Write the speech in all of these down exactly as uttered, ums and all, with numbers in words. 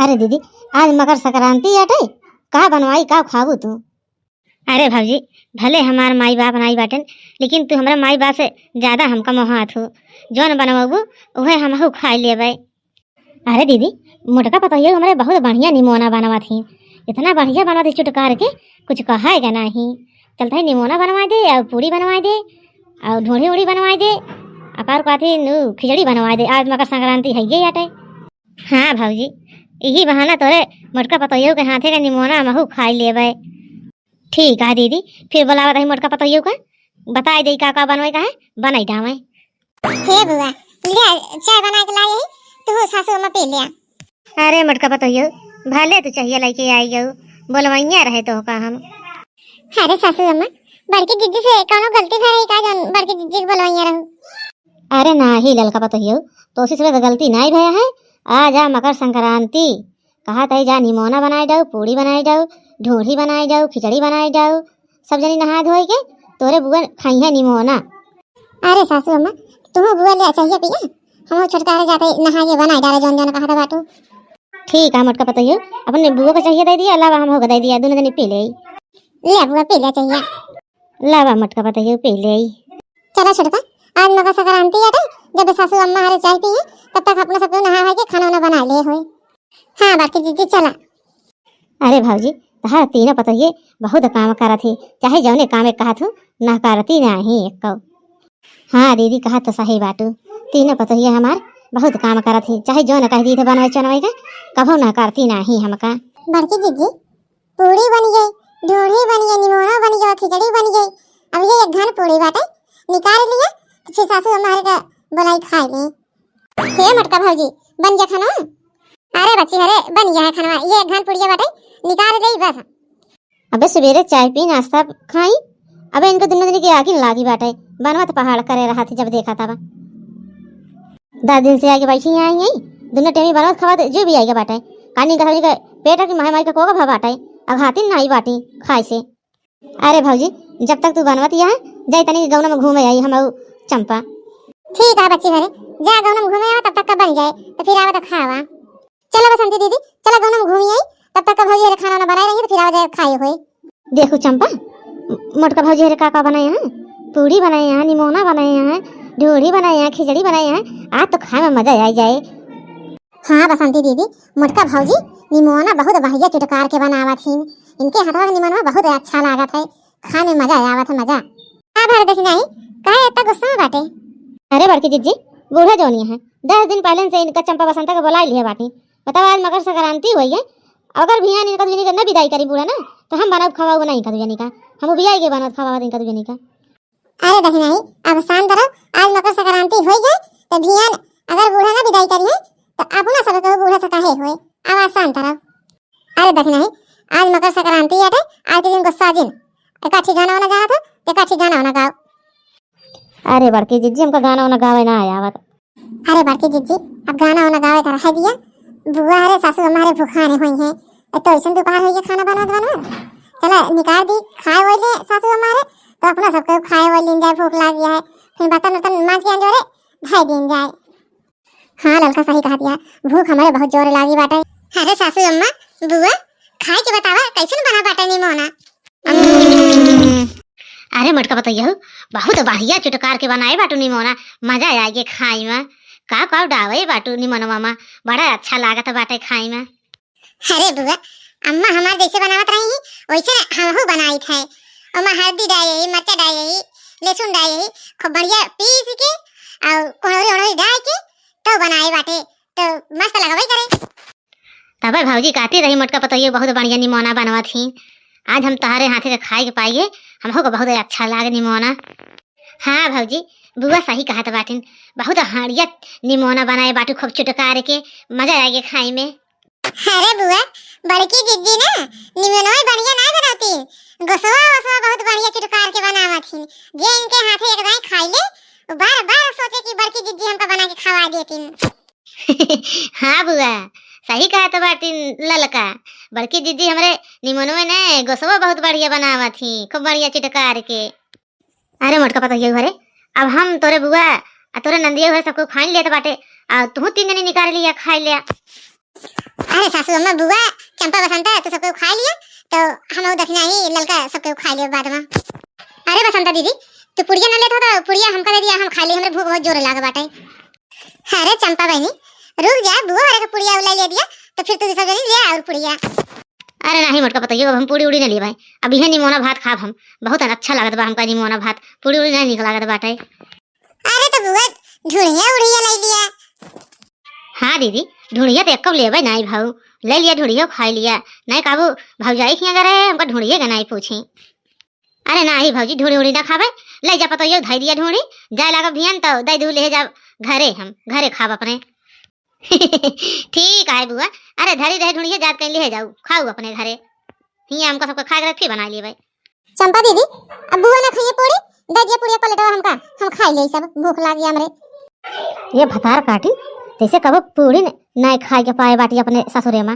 अरे दीदी, आज मकर संक्रांति आटे, का बनवाई, का खाबू तू? अरे भौजी, भले हमार माई बाप नाई बाटेन, लेकिन तू हमरा माई बाप से ज्यादा हमका मोहात हो। जौन बनवाबू, उहे हमहू खाई लेबै। अरे दीदी, मोटका पतोहियो हमरे बहुत बढ़िया निमोना बनवत ही, इतना बढ़िया बनवत ही चुटकार के, कुछ कहाए के नाही। चलत ही निमोना बनवाए दे, और पूड़ी बनवाए दे, और ढोढ़ी उड़ी बनवाए दे, अकार काथी नु खिचड़ी बनवाए दे। आज मकर संक्रांति है ये आटे। हाँ भौजी, यही बहाना तोरे मोटका पतोहियो के हाथे का निमोना हमहू खाई लेबै। ठीक है दीदी, फिर बुलावत ही मोटका पतोहियो का, बताई दे का का बनवाए का है, बनाई डावे। हे बुआ, ले चाय बना के लाई ही, तू सासू अम्मा पी लिया। अरे मोटका पतोहियो, भले तू चाहिए लेके आई गऊ, बोलवैया रहे तो का हम। अरे सासू अम्मा, बड़की जिज्जी से कौनो गलती भई रही का, जौन बड़की जिज्जी के बोलवैया रहू? अरे नाही ललका पतोहियो, तोसे से गलती नाही भया है। आज आ मकर संक्रांति, कहा तई जा निमोना बनाए जाऊ, पूड़ी बनाए जाऊ, ढोढ़ी बनाए जाऊ, खिचड़ी बनाए जाऊ, सब जनी नहाए धोए के तोरे बुआ खाई है निमोना। अरे सासू अम्मा, तुहू बुआ ले चाहिए पिया, हम छोटका रह जाते नहा के बनाए डाले जौन जौन कहा था बाटू। ठीक है मोटका पतोहियो, अपने बुआ को चाहिए दे दिया, अलावा हम होगा दे दिया, दोनों जनी पी ले। ले बुआ पी ले चाहिए। लावा मोटका पतोहियो पी ले। चला छोटका, आज मकर संक्रांति आटे, जब सासू अम्मा हरे चाय पिए, तब तक अपना सब नहा है के खाना वाना बना ले होए। हाँ बड़की जिज्जी चला। अरे भौजी, तहार तीनों पतोहिए बहुत काम करत ही, चाहे जौने काम एक कहत हूँ, नहकारती नाही एको। हाँ दीदी, कहत तो सही बाटू, तीनों पतोहिए हमार बहुत काम करत ही, चाहे जौन कह दी थे बनवाई चनवाई का, कभो नहकारती नाही हमका। बड़की जिज्जी, पूड़ी बन गई, ढोढ़ी बन गई, निमोना बन गई, खिचड़ी बन गई। अब ये एक घन पूड़ी बाटे, निकाल लिया, तो फिर सासू हमारे का बोलाई खाए ले। हे मोटका भौजी, बन गया खाना? अरे बच्ची, अरे बन गया है खाना, ये एक घन पूड़िया बाटे, निकाल गई बस। अबे सवेरे चाय पी, नाश्ता खाई, अबे इनके दोनों दिन की आगिन लागी बाटे, बनवा तो पहाड़ करे रहा थी जब देखा तब। दस दिन से आके बैठी आई हैं, दोनों टेमी बनवत खवात जो भी आइगा बाटे। कानी का सब्जी का पेट की माई माई का कोका भा बाटे, अब हाथिन नाही बाटी खाए से। अरे भौजी, जब तक तू बनवत यहाँ, जाई तनी गौना में घूमे आई हम अउ चंपा। ठीक है बच्ची घरे, जा गौना में घूमे आवा, तब तक का बन जाए, तो फिर आवा तो खावा। चला बसंती दीदी, चला गौना में घूमी आई, तब तक का भौजी हरे खाना ना बनाए रही, तो फिर आवा जाए खाए होए। देखू चंपा, मोटका भौजी हरे का का बनाए हैं, पूड़ी बनाए हैं, निमोना बनाए हैं, ढोढ़ी बनाए हैं, खिचड़ी बनाए हैं। आज तो खाए में मजा आ जाए। हाँ बसंती दीदी, मोटका भौजी निमोना बहुत बढ़िया चुटकार के बनावत ही। इनके हाथवा के निमोना बहुत अच्छा लागत है, खाए में मजा आवत है, मजा। का भर देखी नाही, काहे इतना गुस्सा में बाटे? अरे बड़की जिज्जी, बूढ़ा जोनी है, दस दिन पहले से इनका चंपा बसंता के बुला लिया बाटी। बताओ, आज मकर संक्रांति हुई है, अगर बिहान इनका दुजनी का न विदाई करी बूढ़ा ना, तो हम बनब खवाऊ नहीं इनका दुजनी का, हम उबियाई के बनब खवाऊ इनका दुजनी का। अरे देखी नाही, अब शांत रहो, आज मकर संक्रांति हुई है, तो बिहान अगर बूढ़ा ना विदाई करी है, तो अपना सब के बूढ़ा से कहे हुए, अब आज शांत रहो। अरे देखी नाही, आज मकर संक्रांति है, आज के दिन गुस्सा जिन, एकाठी गाना वाना जाना था, एकाठी गाना वाना गाओ। अरे बड़की जिज्जी, हमका गाना वाना गावे ना आवत। अरे बड़की जिज्जी, अब गाना वाना गावे का रह दिया। बुआ रे, सासू हमारे भूखाने हुई हैं। ए तो ऐसन दोपहर हुई है, खाना बनवत बनवत। चला निकाल दी, खाए वाले सासू हमारे, तो अपना सबके खाए वाले लेन जाए, भूख लाग गया है। फिर बर्तन वर्तन मांज के आंजो रे, धाई दिन जाए। हाँ ललका सही कहा दिया, भूख हमारे बहुत जोर लागी बाटे। अरे सासू अम्मा, बुआ, खाए के बतावा, कैसन बना बाटे निमोना? अम्म। अरे मोटका पतोहियो, बहुत बढ़िया चुटकार के बनाए बाटू निमोना, मजा आ गए खाई में। का का डावे बाटू निमोनवा में, बड़ा अच्छा लागत बाटे खाई में। अरे बुआ, अम्मा हमार जैसे बनावत रही ही, वैसे हमहू बनाई थे। ओमा हल्दी डाले ही, मिर्चा डाले ही, लहसुन डाले ही, खूब बढ़िया पीस के और कोहड़ोरी ओहड़ोरी डाल के तो बनाए बाटे, तो मस्त लगबे करे। तबे भौजी कहती रही, मोटका पतोहियो बहुत बढ़िया निमोना बनवत ही। आज हम तोहरे हाथे के खाए के पाइए, हमहू को बहुत अच्छा लागे निमोना। हाँ भौजी, बुआ सही कहत बाटिन, बहुत हड़िया निमोना बनाए बाटू, खूब चुटकार के, मजा आ गए खाए में। अरे बुआ, बड़की जिज्जी ना निमोनवा बढ़िया ना बनाती, गोसवा वोसवा बहुत बढ़िया चुटकार के बनावत ही। जे इनके हाथे एक दाई खाई ले, वो बार बार सोचे कि बड़की जिज्जी हमका बना के खवा देती। हाँ बुआ, सही कहत बाटिन ललका। बड़की जिज्जी हमरे निमोनवे ने गोसवा बहुत बढ़िया बनावत ही, खूब बढ़िया चिटकार के। अरे मोटका पतोहिया घरे, अब हम तोरे बुआ आ तोरे नंदिया घरे सबको खाई लेत बाटे, आ तू तीन जनी निकाल लिया खाई लिया। अरे सासू अम्मा, बुआ, चंपा, बसंता, तू सबके खाइ लिया, तो हम दखिनही ललका सबके खाइ लिया बाद में। अरे बसंता दीदी, तू पुड़िया न लेत हो तो पुड़िया हमका दे दिया, हम खाइ ली, हमरे भूख बहुत जोर लाग बाटे। अरे चंपा बहिनी, रुक जा, बुआ हरे के पुड़िया उलाई ले दिया, तो फिर तू सब जनी ले और पुड़िया। अरे नाही मोटका पतोहियो, अब हम पूड़ी उड़ी न लेबै। अब इहे निमोना भात खाब हम, बहुत अच्छा लागत बा हमका निमोना भात, पूड़ी उड़ी नाही निक लागत बाटे। अरे तो बुआ, ढुढ़िया उढ़िया ले लिया। हाँ दीदी, ढुढ़िया तो एको लेबै नाही भाऊ, ले लिया ढुढ़ियो खाइ लिया, नाही काबू भौजाई के यहाँ रहे, हमका ढुढ़िये के नाही पूछी। अरे नाही भौजी, ढूढ़ी उढ़ी ना खाबे, ले जा पतोहियो धइ दिया ढूढ़ी, जाए लागब भियन तो दे दू ले जाब घरे, हम घरे खाब अपने। ठीक है बुआ, अरे धरी रहे ढूढ़िये, जात कहीं ले जाऊ, खाऊ अपने घरे। हियाँ हमका सबका खाए के रहे, फिर बनाइ लेबै। चंपा दीदी, अब बुआ ना खाइए पूड़ी, दे दिया पूड़िया पलटवा हमका, हम खाइ ले सब, भूख लागी हमरे। ये भतार काटी, जैसे कबो पूड़ी न, ना खाए के पाए बाटी अपने ससुरे में,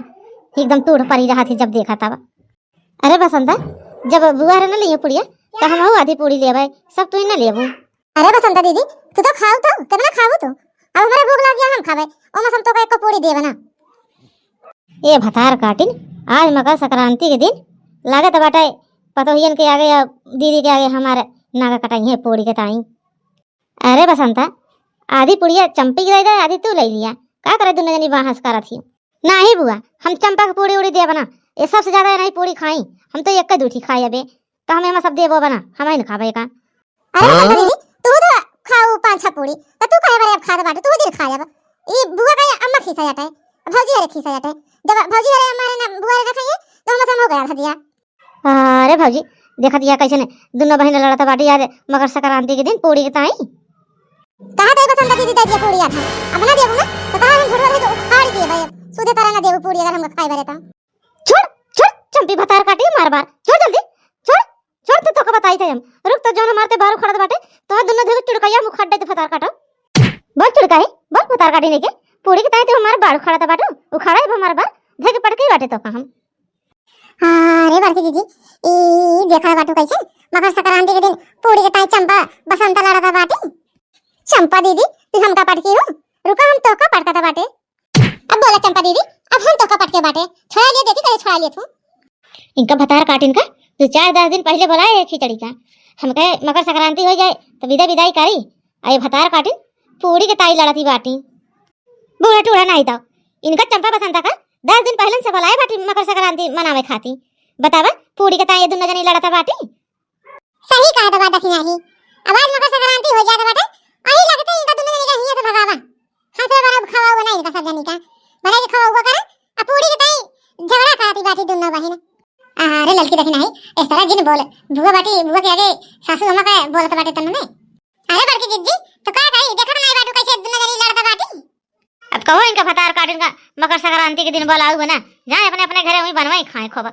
एकदम टूट परी रहा थी जब देखा तब। अरे बसंता, जब बुआ रे न लियो पुड़िया, तो हमहू आधी पूड़ी लेबै, सब तू ही न लेबू। अरे बसंता दीदी, तू तो खाऊ तो, कितना खाऊ तू? अब हमरे भूख लाग गया, हम खाबै, ओमा से हम तोका एको पूड़ी देब ना। ए भतार काटिन, आज मकर संक्रांति के दिन लागत बाटे पतोहियन के आगे या दीदी के आगे हमारे नाक कटाई है पूड़ी के ताई। अरे बसंता, आधी पुड़िया चंपी के दे दे, आधी तू ले लिया। का करे दुनो जनी बहस करत ही? नाही बुआ, हम चंपा के पूड़ी उड़ी देब ना। ये सबसे ज्यादा नहीं पूड़ी खाई, हम तो एक दुठी खाई अबे। तो हम एमा सब देबो बना, हम ही न खाबे का। अरे बसंता दीदी, तू तो खाऊ पाँच छह पूड़ी, तो तू काहे बारे अब खात बाटे, तू दिन खा लेबा। ई बुआ का अम्मा खीसा जाता है, भौजी हरे खीसा जाता है। जब भौजी हरे अम्मा रे ना बुआ रे ना खाइए, तो हम सब हो गया था दिया। अरे भौजी, देखत या कैसे ने दुनो बहिन लड़त बाटी आज मकर संक्रांति के दिन पूड़ी के ताई। कहा दे बसंता दीदी दे दिया पूड़ी आज। अब ना देबू ना, तो कहा हम झुरवा दे तो उखाड़ के भाई, सुधे तरह ना देबू पूड़ी अगर हमका खाए बरे तो। छोड़, छोड़, चंपी भतार काटी मार बार। छोड़ जल्दी, छोड़, छोड़ तो तोका बताई थे हम। रुक तो जौन हमार ते बारू खड़त बाटे, तो दुनो धुर चुड़कैया मुँह खड्डे ते भतार काटो। बोल चुड़का है, बोल भतार काटी नहीं के। पूड़ी के ताई ते हमार बारू खड़त बाटो, उखाड़ा है हमार बार, धे के पटकी बाटे तोका हम। हाँ रे बड़की दीदी, ई देखा बाटू कैसे मकर संक्रांति के दिन पूड़ी के ताई चंपा बसंता लड़ता बाटी। चंपा दीदी, तू हमका पटकी हो, रुका हम तोका पटकता बाटे। अब बोला चंपा दीदी, अब हम तोका पटके बाटे, छोड़ा लिए देखी कैसे छोड़ा लिए तू। इनका भतार काटिन का दो चार दस दिन पहले बोलाए है खिचड़ी का, हमके मकर संक्रांति हो जाए तो विदा विदाई करी। अरे भतार काटिन पूड़ी के ताई लड़ती बाटी। बूढ़ा टूढ़ा नाही तो इनका चंपा बसंता का दस दिन पहले से बोलाए बाटी मकर संक्रांति मनावे खाती। बतावा, पूड़ी के ताई ये दुनो जनी लड़ता बाटी। सही कहा दबा दखिनही, अब आज मकर संक्रांति हो जात बाटे, अही लगते इनका दुनो जनी का हियां से भगावा। हमसे बड़ा खवा हुआ ना इनका सब जनी का, भले के खवा हुआ करे, अब पूड़ी के ताई झगड़ा करती बाटी दुनो बहिन। अरे ललकी दखिनही, इस तरह जिन बोल, बुआ बाटी, बुआ के आगे सासू अम्मा का बोलत बाटे तन में। अरे बड़की जिज्जी, तो का करी, देखत नाही बाटू कैसे दुनो जनी लड़त बाटी। अब कहो इनका भतार काटिन का मकर संक्रांति के दिन बोलाऊ है ना, जाए अपने अपने घरे वहीं बनवाई खाए खूब।